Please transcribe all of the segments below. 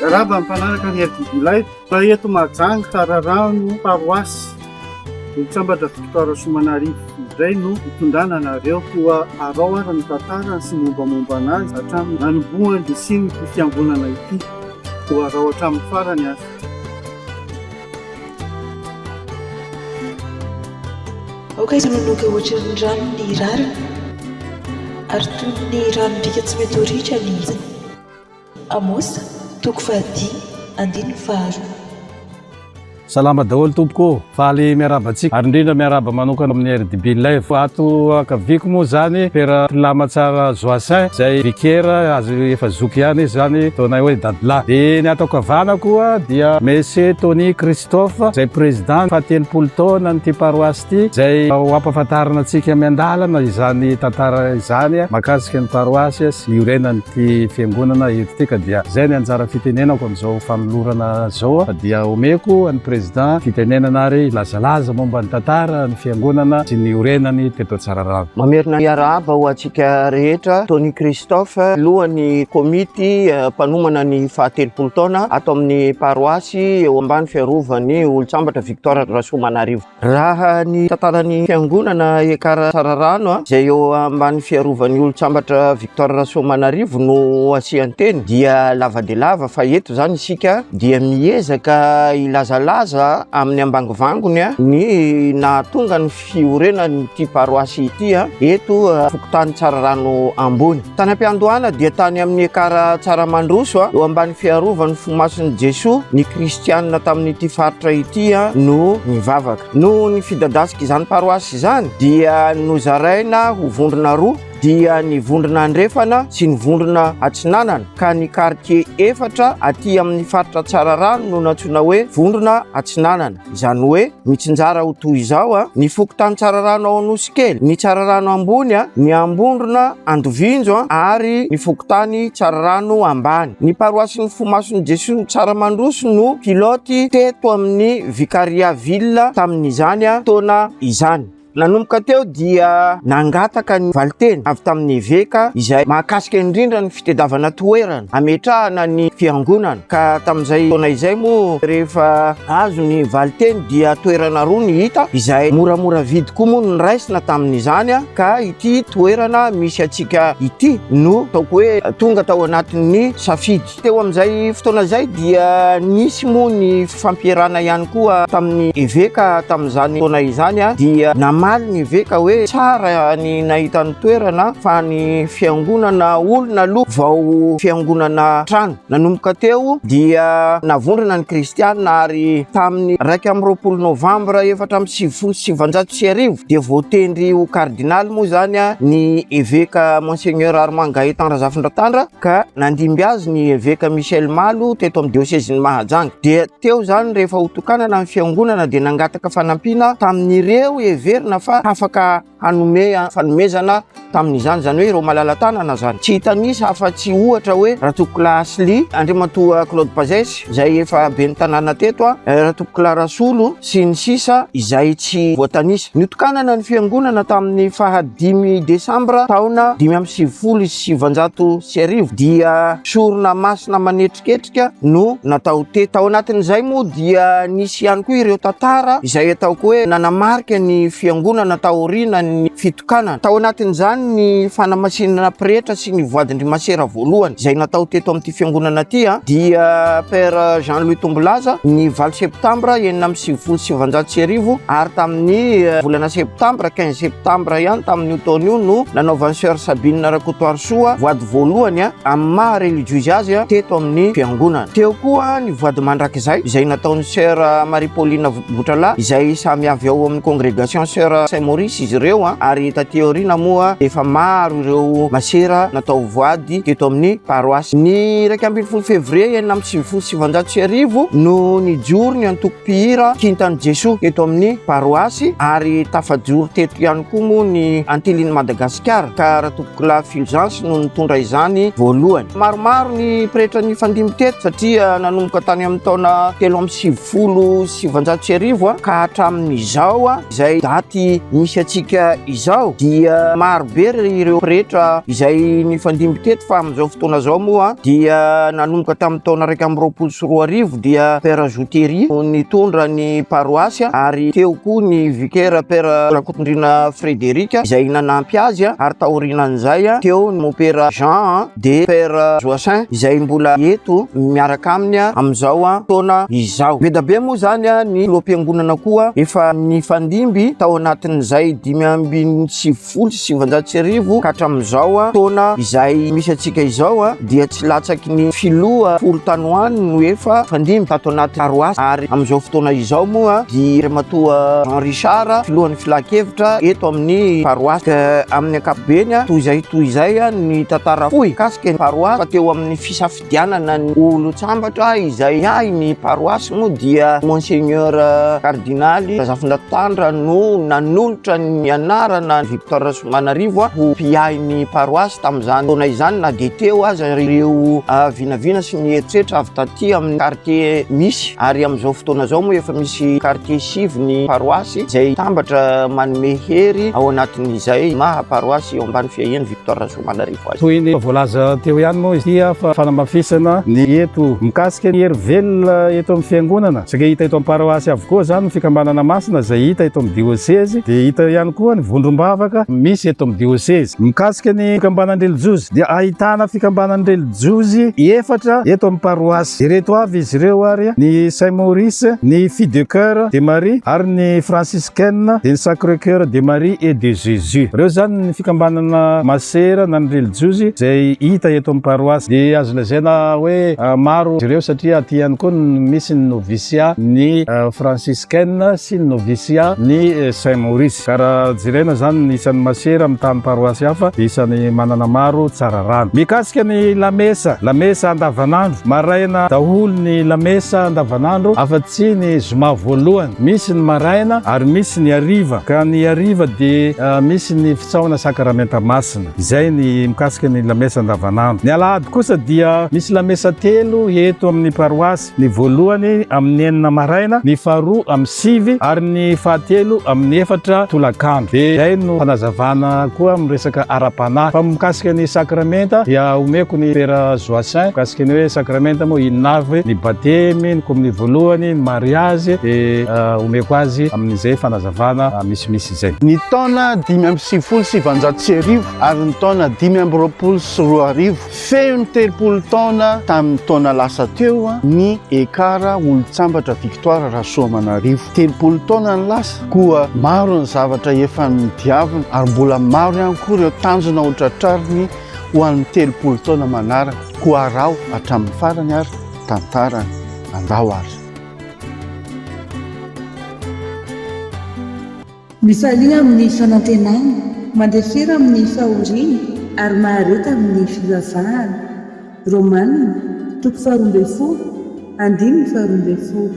Miarahaba ny mpanaraka ny RDB Live. Fa eto Mahajanga, Tsararano, Paroasy, Volontsambatra Victoire Rasoamanarivo indray no hitondrana anareo. Koa arao ary ny tantarany sy ny mombamomba anazy hatramin'ny nanombohany nisian'ity fiangonana ity. Koa arao hatramin'ny farany ary. Aoka hisononoka hoatran'ny rano ny rariny, ary toy ny ranon-driaka tsy mety ho ritra ny hitsiny. Amosa, toko fahadimy, andininy faharoa. Salama daholo tompoko ô! Faly miarahaba antsika ary indrindra miarahaba manokana amin'ny RDB Live. Ato ankaviako moa izany Père Lamatsara Joassin izay vicaire azo efa zoky ihany izy izany ataonay hoe Dadelahy. Dia ny ato ankavanako koa dia Monsieur Tony Christophe izay président fahatelopolo taona an'ity paroasy ity izay ho ampahafantarina antsika miandalana izany tantara izany mahakasika ny paroasy sy iorenan'ity fiangonana eto ity ka dia izay ny anjara fitenenako amin'izao fanolorana izao fa dia omeko an'ny président fitenenana ary hilazalaza momba ny tantara ny fiangonana sy ny iorenany teto Tsararano. Mamerina hiarahaba ho antsika rehetra, Tony Christophe, lohan'ny komity mpanomana ny fahatelopolo taona ato amin'ny paroasy eo ambany fiarovan'ny Olontsambatra Victoire Rasoamanarivo. Raha ny tantaran'ny fiangonana Ekar Tsararano izay eo ambany fiarovan'ny Olontsambatra Victoire Rasoamanarivo no asian-teny dia lava dia lava fa eto izany isika dia miezaka hilazalaza amin'ny ambangovangony ny nahatonga ny fiorenan'ity paroasy ity eto fokontany Tsararano Ambony. Tany am-piandohana dia tany amin'ny Ekar Tsaramandroso eo ambany fiarovan'ny Fo Masin'i Jesoa ny kristianina tamin'ity faritra ity no nivavaka. Noho ny fidadasik'izany paroasy izany dia nozaraina ho vondrona roa dia ny vondrona andrefana sy ny vondrona atsinanana ka ny kartie efatra aty amin'ny faritra Tsararano no nantsoina hoe vondrona atsinanana. Izany hoe mitsinjara ho toy izao ny fokontany Tsararano ao Anosikely, ny Tsararano Ambony, ny Ambondrona Andovinjo ary ny fokontany Tsararano Ambany. Ny paroasin'ny Fo Masin'i Jesoa Tsaramandroso no pilote teto amin'ny Vicaria Ville tamin'izany taona izany. Nanomboka teo dia nangataka ny valinteny avy tamin'ny eveka izay mahakasika indrindra ny fitedavana toerana hametrahana ny fiangonana ka tamin'izay fotoana izay moa rehefa azo ny valinteny dia toerana roa ny hita izay moramora vidy koa moa no noraisina tamin'izany ka ity toerana misy antsika ity no ataoko hoe tonga tao anatin'ny safidy. Teo amin'izay fotoana izay dia nisy moa ny fifampierana ihany koa tamin'ny eveka tamin'izany fotoana izany dia namaly ny eveka hoe tsara ny nahita ny toerana fa ny fiangonana olona aloha vao fiangonana trano. Nanomboka teo dia navondrona ny kristianina ary tamin'ny 21 novambra 1994 dia voatendry ho kardinaly moa izany ny eveka Monseigneur Armand Gaëtan Razafindratandra ka nandimby azy ny eveka Michel Malo teto amin'ny diosezin'i Mahajanga. Dia teo izany rehefa ho tokanana ny fiangonana dia nangataka fanampiana tamin'ireo heverina fa afaka hanome fanomezana tamin'izany, izany hoe ireo malala-tanana izany. Tsy hitanisa afa-tsy ohatra hoe Ratompokolahy Asli, Andriamatoa Claude Pazes izay efa ben'ny tanàna teto, Ratompokolahy Rasolo sy ny sisa izay tsy voatanisa. Notokanana ny fiangonana tamin'ny fahadimy desambra taona 1995 dia sorona masina manetriketrika no natao teto. Tao anatin'izay moa dia nisy ihany koa ireo tantara izay ataoko hoe nanamarika ny fiangonana taorian'ny fitokanana. Tao anatin'izany ny fanamasinana pretra sy ny voadin-dry masera voalohany izay natao teto amin'ity fiangonana ity dia Père Jean Louis Tombolaza ny 8 septambra 1996 ary tamin'ny volana septambra 15 septambra ihany tamin'io taona io no nanaovan'ny Sœur Sabine Rakotoarisoa voady voalohany amin'ny maha relijiozy azy teto amin'ny fiangonana. Teo koa ny voady mandrakizay izay nataon'ny Sœur Marie Pauline Botralahy izay samy avy ao amin'ny congrégation Sœur Saint Maurice izy ireo ary taty aoriana moa efa maro ireo masera natao voady teto amin'ny paroasy. Ny 11 février 1996 no nijoro ny antoko mpihira Kintan'i Jesoa teto amin'ny paroasy ary tafajoro teto ihany koa moa ny Antilin'i Madagasikara ka Ratompokolahy Fulgence no nitondra izany voalohany. Maromaro ny pretra nifandimby teto satria nanomboka tany amin'ny taona 1993 ka hatramin'izao izay daty misy antsika. antsika izao dia maro be ireo pretra izay nifandimby teto fa amin'izao fotoana izao moa dia nanomboka tamin'ny taona 2021 dia Père Jouteri no nitondra ny paroasy ary teo koa ny vicaire Père Rakotondriana Frédéric izay nanampy azy ary taorianan'izay teo ny Mompera Jean dia Père Joassin izay mbola eto miaraka aminy amin'izao taona izao. Be dia be moa izany ny filoham-piangonana koa efa nifandimby tao anatin'izay 1995 ka hatramin'izao taona izay misy antsika izao dia tsy latsaky ny filoha folo tany ho any no efa nifandimby tato anaty paroasy ary amin'izao fotoana izao moa dia Andriamatoa Jean Richard filohan'ny filankevitra eto amin'ny paroasy. Ka amin'ny ankapobeny toy izay toy izay ny tantara fohy mikasika ny paroasy fa teo amin'ny fisafidianana ny olon-tsambatra izay ahy ny paroasy moa dia Monseigneur Kardinaly Razafindratoandra no nanolotra ny anarana Victor Rasoamanarivo ho mpiahy ny paroasy tamin'izany taona izany na dia teo aza ireo vinavina sy ny eritreritra avy taty amin'ny quartier misy ary amin'izao fotoana izao moa efa misy quartier sivy ny paroasy izay mitambatra manome hery ao anatin'izay maha paroasy eo ambany fiahian'i Victor Rasoamanarivo azy. Toy ny voalaza teo ihany moa izy ity fa fanamafisana ny eto mikasika ny hery velona eto amin'ny fiangonana. Saika hita eto amin'ny paroasy avokoa izany ny fikambanana masina izay hita eto amin'ny diosezy dia hita ihany koa ny vondrom-bavaka misy eto amin'ny diosezy. Mikasika ny fikambanan-drelijiozy dia ahitana fikambanan-drelijiozy efatra eto amin'ny paroasy. Ireto avy izy ireo ary, ny Saint Maurice, ny Filles de Coeur de Marie ary ny Franciscaines dia ny Sacré Coeur de Marie et de Jésus. Ireo izany ny fikambanana masera na ny relijiozy izay hita eto amin'ny paroasy. Dia azo lazaina hoe maro izy ireo satria aty ihany koa no misy ny novisia ny Franciscaines sy ny novisia ny Saint Maurice. Ka raha jerena izany ny isan'ny masera amin'ny tany paroasy hafa dia isan'ny manana maro Tsararano. Mikasika ny lamesa, lamesa andavanandro, maraina daholo ny lamesa andavanandro afa-tsy ny zoma voalohany. Misy ny maraina ary misy ny hariva, ka ny hariva dia misy ny fitsaohana sakramenta masina. Izay ny mikasika ny lamesa andavanandro. Ny alahady kosa dia misy lamesa telo eto amin'ny paroasy. Ny voalohany amin'ny enina maraina, ny faharoa amin'ny sivy ary ny fahatelo amin'ny efatra tolakandro. Dia izay no fanazavana koa amin'ny resaka ara-panahy. Fa mikasika ny sakramenta dia omeko ny Pera Joacin mikasika ny hoe sakramenta moa inona avy, ny batemy, ny komonia voalohany, ny mariazy, dia omeko azy amin'izay fanazavana misimisy izay. Ny taona 1995 ary ny taona 2025. Feno 30 taona tamin'ny taona lasa teo ny Ekar Olontsambatra Victoire Rasoamanarivo. 30 taona ny lasa, koa maro ny zavatra efa nodiavina ary mbola maro ihany koa ireo tanjona ho tratrariny ho an'ny 30 taona manaraka. Koa araho hatramin'ny farany ary tantarany. Andao ary. Mifalia amin'ny fanantenana, mandefera amin'ny fahoriana, ary mahareta amin'ny fivavahana. Romana, toko 12, andininy 12.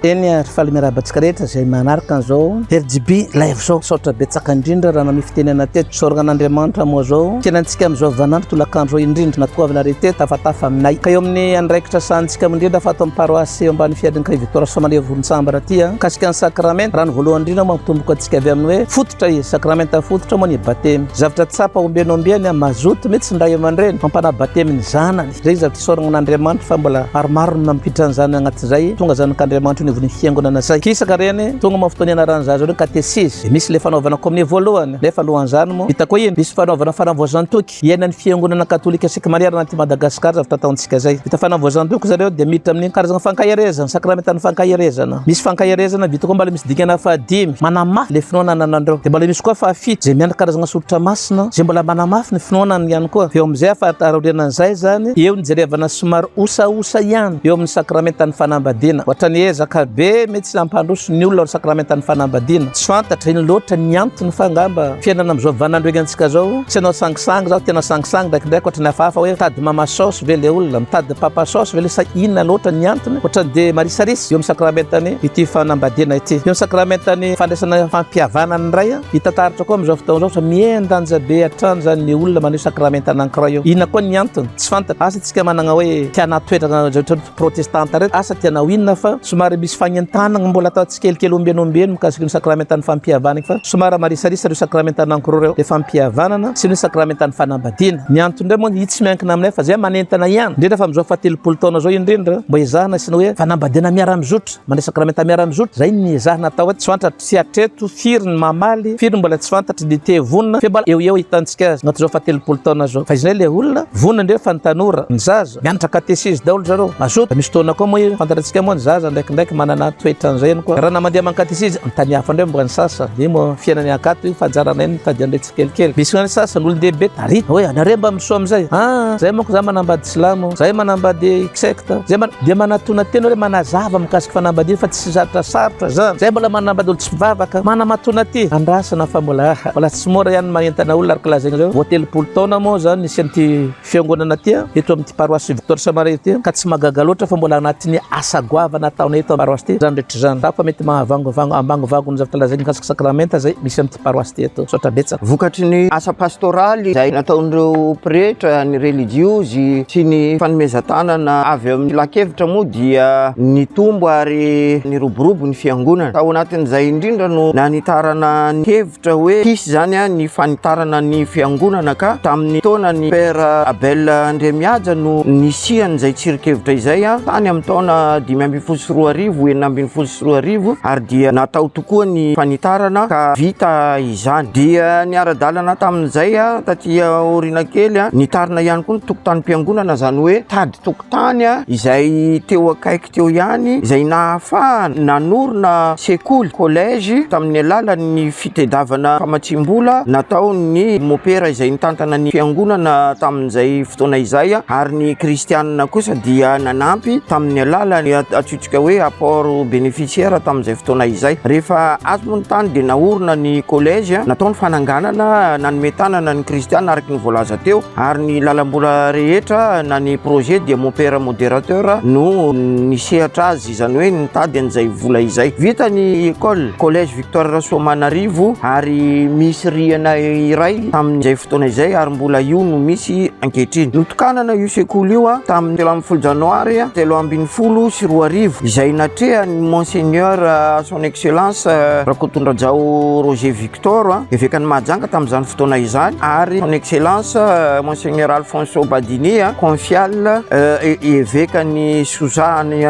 Eny ary faly miarahaba antsika rehetra izay manaraka an'izao RJB live zao. Misaotra betsaka indrindra raha nanohy fitenenana teto. Isaorana an'Andriamanitra moa zao fiainantsika amin'izao vaninandro tolakandro izao indrindra natoavina re teto tafatafa aminay. Ka eo amin'ny andraikitra sahanintsika indrindra fa ato amin'ny paroasy eo ambany fiadin'i Kay Victoire Soamaneva Volontsambatra aty a. Mikasika ny sakramenta, raha ny voalohany indrindra mampitomboka antsika avy amin'ny hoe fototra izy, sakramenta fototra moa ny batemy. Zavatra tsapa ombieny ombieny, mazoto mihitsy ny ray aman-dreny mampanahy batemy ny zanany. Izay ny zavatra isaorana an'Andriamanitra fa mbola maromaro ny mampiditra an'izany anatin'izay tonga zanak'Andriamanitra eo anivon'ny fiangonana izay. Kisaka ireny, tonga moa fotoana ianaran'ny zaza ireo katesizy, dia misy ilay fanaovana kominio voalohany, nefa alohan'izany moa vita koa iny, misy fanaovana fanavaozan-toky iainan'ny fiangonana katolika isika manerana an'ity Madagasikara zavatra ataontsika izay. Vita fanavaozan-toky zareo dia miditra amin'ny karazana fankaherezana, sakramentan'ny fankaherezana. Misy fankaherezana vita koa mbola misy dingana fahadimy, manamafy ilay finoana ananan'ireo. Dia mbola misy koa fahafito izay miandry karazana soritra masina. Masina, izay mbola manamafy ny finoanany ihany koa. Eo amin'izay aorianan'izay izany, eo ny jerevana somary osaosa ihany eo amin'ny sakramentan'ny fanambadiana. Ohatran'ny ezaka be mihitsy hampandroso ny olona ny sakramentan'ny fanambadiana. Tsy fantatra ino loatra ny antony fa angamba fiainana amin'izao vaninandro iainantsika izao, tsy hanao sangisangy zaho, tena sangisangy ndraikindraiky ohatran'ny hafahafa hoe mitady mama saosy ve ilay olona, mitady papa saosy ve ilay sa inona loatra ny antony, ohatran'ny dia marisarisa eo amin'ny sakramentan'ny ity fanambadiana ity. Eo amin'ny sakramentan'ny fandraisana fampihavanana indray, Hita taratra koa amin'izao fotoana izao fa mihen-danja be hatrany izany ny olona maneho sakramenta anankiray eo. Inona koa ny antony? Tsy fantatra. Asa isika manana hoe tiana toetra ohatran'ny protestanta ireto, asa tiana ho inona fa somary Ary misy fagnentanagna mbola atao tsikelikely ombieny ombieny mikasika ny sakramentan'ny fampihavanagna fa somary marisarisa ireo sakramenta anankiroa ireo, le fampihavanana sy ny sakramentan'ny fanambadiana. Ny antony indray moa io tsy miankina aminay fa zay manentana ihany, indrindra fa amin'izao fahatelopolo taona izao indrindra mba ezahana asiana hoe fanambadiana miara-mizotra. Mandray sakramenta miara-mizotra, zay ny ezahana atao eto, tsy fantatro tsy hatreto firy ny mamaly, firy ny mbola tsy fantatry ny te vonona, fe mbola eo eo ahitantsika azy anaty zao fahatelopolo taona zao, fa izy indray le olona vonona indrindra fa ny tanora, ny zaza, mianatra katesizy daholo zareo, mazoto, misy fotoana koa moa fantatratsika moa ny zaza ndraikindraiky manana toetra an'izay ihany koa, raha na mandeha mankatesizy, an-tany hafa indray mbola ny sasa, io moa fiainana akato io fa anjaranay ny mitady an'iretsy. Kelikely. Misy ny sasany olon-dehibe tarihina hoe anareo mba misoa amin'izay. Ah, zay manko za manambady silamo, zay manambady secte, zay man dia manatona tena hoe manazava mikasika fanambadiana fa tsy zatra sarotra zany. Zay mbola manambady olo tsy mpivavaka, manamatona aty. Andrasana fa mbola mbola tsy mora ihany manentana olona araka lazaina zao. Vao 30 taona moa zany nisy an'ity fiangonana ity eto amin'ity paroasy Victoire Samaria ity ka tsy mahagaga loatra fa mbola anatin'ny asa goavana ataonay eto amin'ny paroasy ity izany rehetra izany. Fa mety mahavangovang ambangovangony ny zavatra lazainy mikasika sakramenta izay misy amin'ity paroasy ity eto. Misaotra betsaka. Vokatry ny asa pastoraly izay nataon'ireo pretra, ny relijiozy sy ny fanomezan-tanana avy amin'ny filan-kevitra moa dia nitombo ary niroborobo ny fiangonana. Tao anatin'izay indrindra no nanitarana ny hevitra Ohatra hoe hisy izany ny fanitarana ny fiangonana ka tamin'ny taonan'i Père Abel Andriamihaja no nisian'izay tsirin-kevitra izay tany amin'ny taona 2015, 2016 ary dia natao tokoa ny fanitarana ka vita izany. Dia niara-dalana tamin'izay taty aoriana kely nitarina ihany koa ny tokotanim-piangonana izany hoe tady tokotany izay teo akaiky teo ihany izay nahafahana nanorina sekoly, collège, tamin'ny alalan'ny fitedavana famatsiam-bola nataon'ny mopera izay nitantana ny fiangonana tamin'izay fotoana izay ary ny kristianina kosa dia nanampy tamin'ny alalan'ny antsointsika hoe apport bénéficiaire tamin'izay fotoana izay. Rehefa azo moa ny tany dia naorina ny collège, natao ny fananganana, nanome tanana ny kristianina araka ny voalaza teo. Ary ny lalam-bola rehetra na ny projet dia mon père modérateur no nisehatra azy, izany hoe nitady an'izay vola izay. Vita ny école, collège Victoire Rasoamanarivo ary misy rihana iray tamin'izay fotoana izay ary mbola io no misy ankehitriny. Notokanana io sekoly io tamin'ny 13 janoary 2013 izay natrehan'ny Monseigneur son excellence Rakotondrajao Roger Victor, evekan'i Mahajanga tamin'izany fotoana izany ary son excellence Monseigneur Alfonso Badini, confial evekan'i Susa any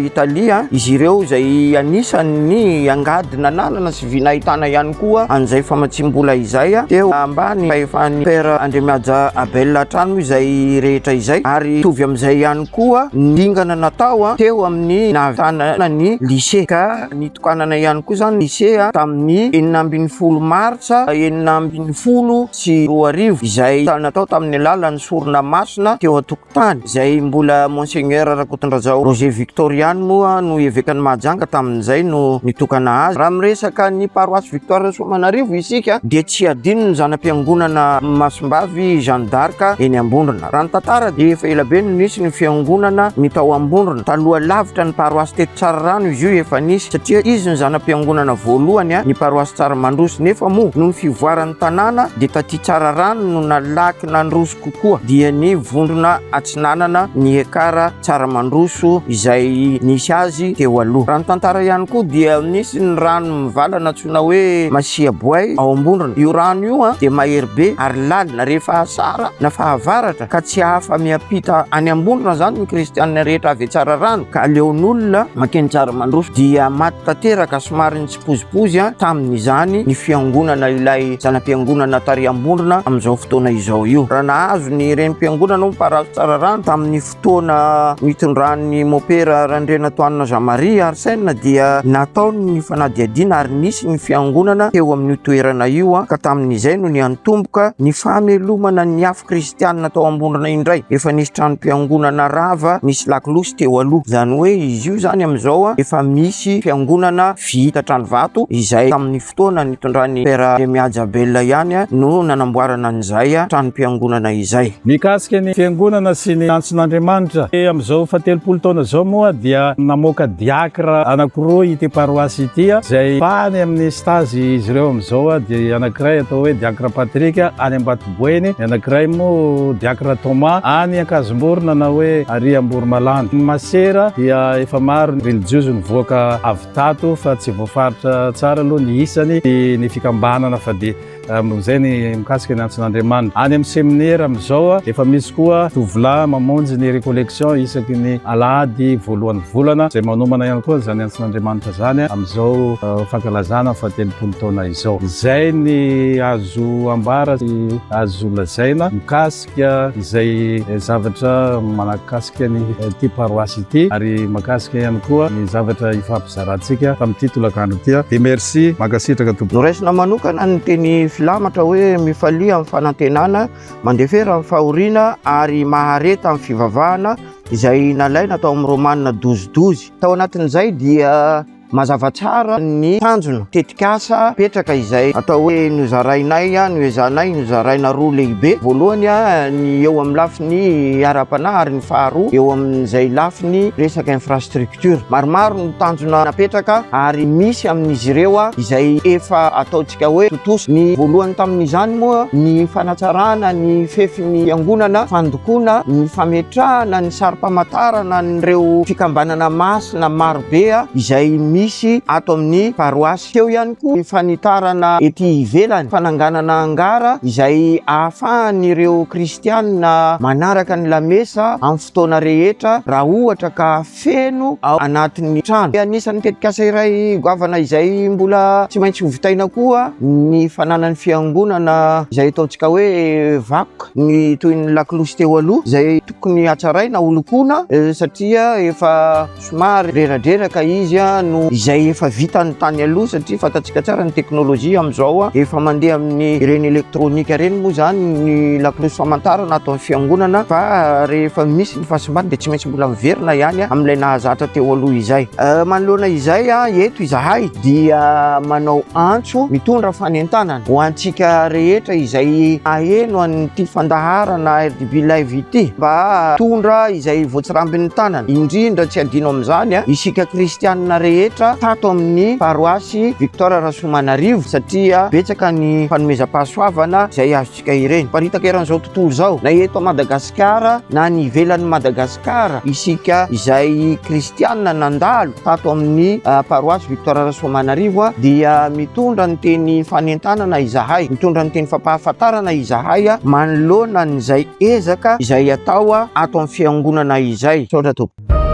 Italie, izy ireo izay anisan'ny angady nananana sy vy nahitana ihany koa an'izay famatsiam-bola izay teo ambany fahefan'ny Père Andriamihaja Abel hatrany moa izay rehetra izay ary mitovy amin'izay ihany koa ny dingana natao teo amin'ny nahavitana ny lycée ka Nitokanana ihany koa izany lycée tamin'ny 16 martsa 2016 izay natao tamin'ny alalan'ny sorona masina teo an-tokotany izay mbola Monseigneur Rakotondrajao Roger Victor ihany moa no evekan'i Mahajanga tamin'izay no nitokana azy. Raha miresaka ny paroasy Victoire Soamanarivo isika dia tsy adino ny zana-piangonana Masimbavy Jeanne d'Arc eny Ambondrona. Raha ny tantara dia efa elabe no nisy ny fiangonana ny tao Ambondrona, taloha lavitra ny paroasy teto Tsararano izy io efa nisy satria izy no zana-piangonana voalohany ny paroasy Tsaramandroso nefa moa noho ny fivoaran'ny tanàna dia taty Tsararano no nalaky nandroso kokoa dia ny vondrona atsinanana ny ekara Tsaramandroso izay nisy azy teo aloha. Raha ny tantara ihany koa dia nisy ny rano mivalana antsoina hoe Masiaboay ao Ambondrona. Io rano io dia mahery be ary lalina rehefa asara na fahavaratra ka tsy afa miampita any Ambondrona izany ny kristianina rehetra avy Tsararano ka aleon'olona mankeny Tsaramandroso dia maty tanteraka somary nitsipozipozy tamin'izany ny fiangonana ilay zana-piangonana tary Ambondrona amin'izao fotoana izao io. Raha nahazo ny renim-piangonana moa Parazo Tsararano tamin'ny fotoana nitondran'ny Mopera Randrianatoanina Jean Marie Arsène dia nataony ny fanadihadiana ary nisy ny fiangonana teo amin'io toerana io ka tamin'izay no niantomboka ny famelomana ny afo kristianina tao Ambondrona indray. Efa nisy tranom-piangonana rava nisy lakolosy teo aloha. Izany hoe izy io izany amin'izao efa misy fiangonana vita trano vato izay tamin'ny fotoana nitondran'i Père Remihaja Abel ihany no nanamboarana an'izay tranom-piangonana izay. Mikasika ny fiangonana sy ny antson'Andriamanitra, amin'izao fahatelopolo taona izao moa dia namoaka diakra anankiroa ity paroasy ity izay efa any amin'ny stage izy ireo amin'izao dia anankiray atao hoe diakra Patrick any Ambatoboeny, ny anankiray moa diakra Thomas any Ankazomborona na hoe ary Amboromalandy. Ny masera dia efa maro. Maromaro ny relijiozy nivoaka avy tato fa tsy voafaritra tsara aloha ny isany ny fikambanana fa dia Amin'izay ny mikasika ny antson'Andriamanitra. Any amin'ny seminera amin'izao efa misy koa tovolahy mamonjy ny recollection isaky ny alahady voalohan'ny volana izay manomana ihany koa izany antson'Andriamanitra izany amin'izao fankalazana ny fahatelopolo taona izao. Izay ny azo ambara sy azo lazaina mikasika izay zavatra manakasika ny ity paroasy ity ary makasika ihany koa ny zavatra ifampizarantsika tamin'ity tolakandro ity. Dia merci, mankasitraka tompoko. Noraisina manokana ny teny filamatra hoe mifalia amin'ny fanantenana, mandefera amin'ny fahoriana ary mahareta amin'ny fivavahana izay nalaina tao amin'ny Romana 12 12. Tao anatin'izay dia Mazava tsara ny tanjona, tetikasa apetraka izay atao hoe nozarainay, noezahanay nozaraina roa lehibe. Voalohany ny eo amin'ny lafiny ara-panahy ary ny faharoa eo amin'izay lafiny resaka infrastructure. Maromaro ny tanjona napetraka ary misy amin'izy ireo izay efa ataontsika hoe tontosa. Ny voalohany tamin'izany moa ny fanatsarana ny fefin'ny fiangonana, fandokoana, ny fametrahana ny sarim-pamantarana an'ireo fikambanana masina maro be izay misy ato amin'ny paroasy. Teo ihany koa ny fanitarana ety ivelany, fananganana angara izay ahafahan'ireo kristianina manaraka ny lamesa amin'ny fotoana rehetra raha ohatra ka feno ao anatin'ny trano. Anisan'ny tetikasa iray goavana izay mbola tsy maintsy hovitaina koa ny fananan'ny fiangonana izay ataontsika hoe vakoka, ny toy ny lakolosy teo aloha izay tokony hatsaraina holokoana satria efa Somary reradreraka izy no izay efa vitany tany aloha satria fantatsika tsara ny teknolojia amin'izao efa mandeha amin'ny ireny elektronika ireny moa izany ny lakolosy famantarana ato amin'ny fiangonana fa rehefa misy ny fahasimbana dia tsy maintsy mbola miverina ihany amin'ilay nahazatra teo aloha izay. Manoloana izay eto izahay dia manao antso mitondra fanentanana ho antsika rehetra izay haheno an'ity fandaharana RDB Live ity mba hitondra izay voatsirambin'ny tanana, indrindra tsy adino amin'izany isika kristianina rehetra tato amin'ny paroasy Victor Rasoamanarivo satria betsaka ny fanomezam-pahasoavana izay azontsika ireny. Miparitaka eran'izao tontolo izao na eto Madagasikara na any ivelan'i Madagasikara isika izay kristianina nandalo tato amin'ny paroasy Victor Rasoamanarivo dia mitondra ny teny fanentanana izahay, mitondra ny teny fampahafantarana izahay manoloana an'izay ezaka izay atao ato amin'ny fiangonana izay. Misaotra tompoko.